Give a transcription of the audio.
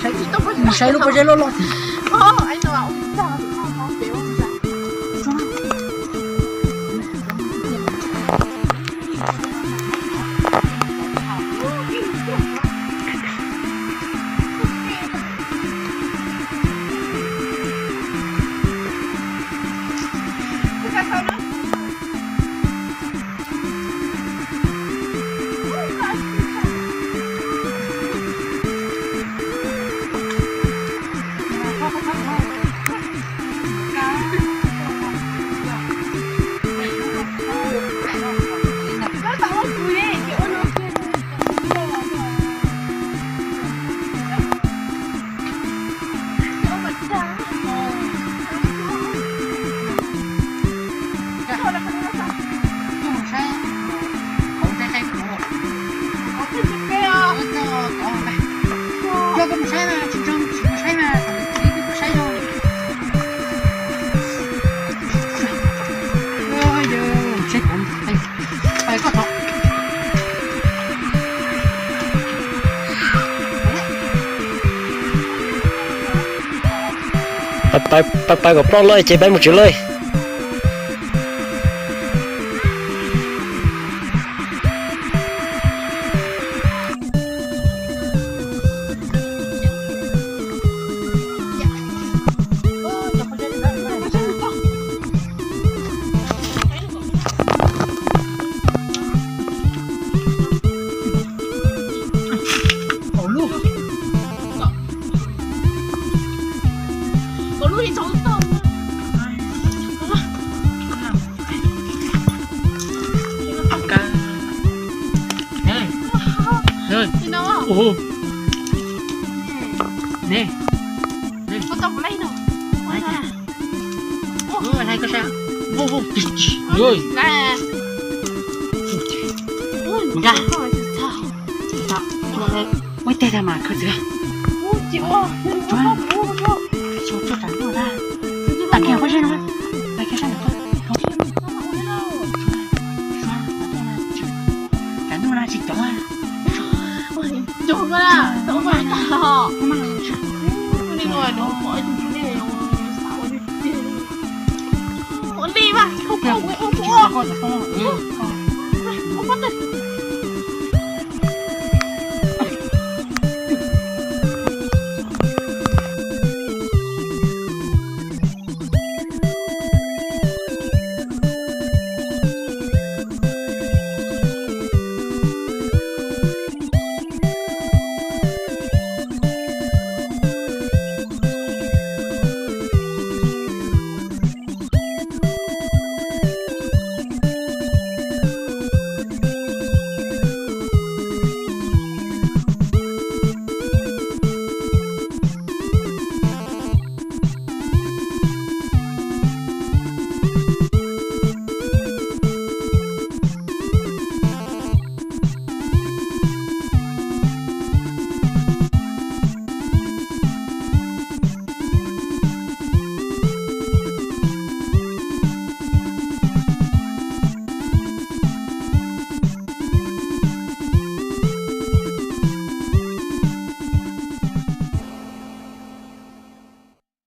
Mus saib lub pob zeb loj loj. Pais pais kom ploj lawm ces peb mus tsev lawm. Ua ib teg tag mas khawb txiv. Tsuag tsuag tsam ntuj na. Tam kiag pob zeb no, pais kiag sab ntawm ko. Tsam ntuj na tsis cov. Ua li mas, ua li mas.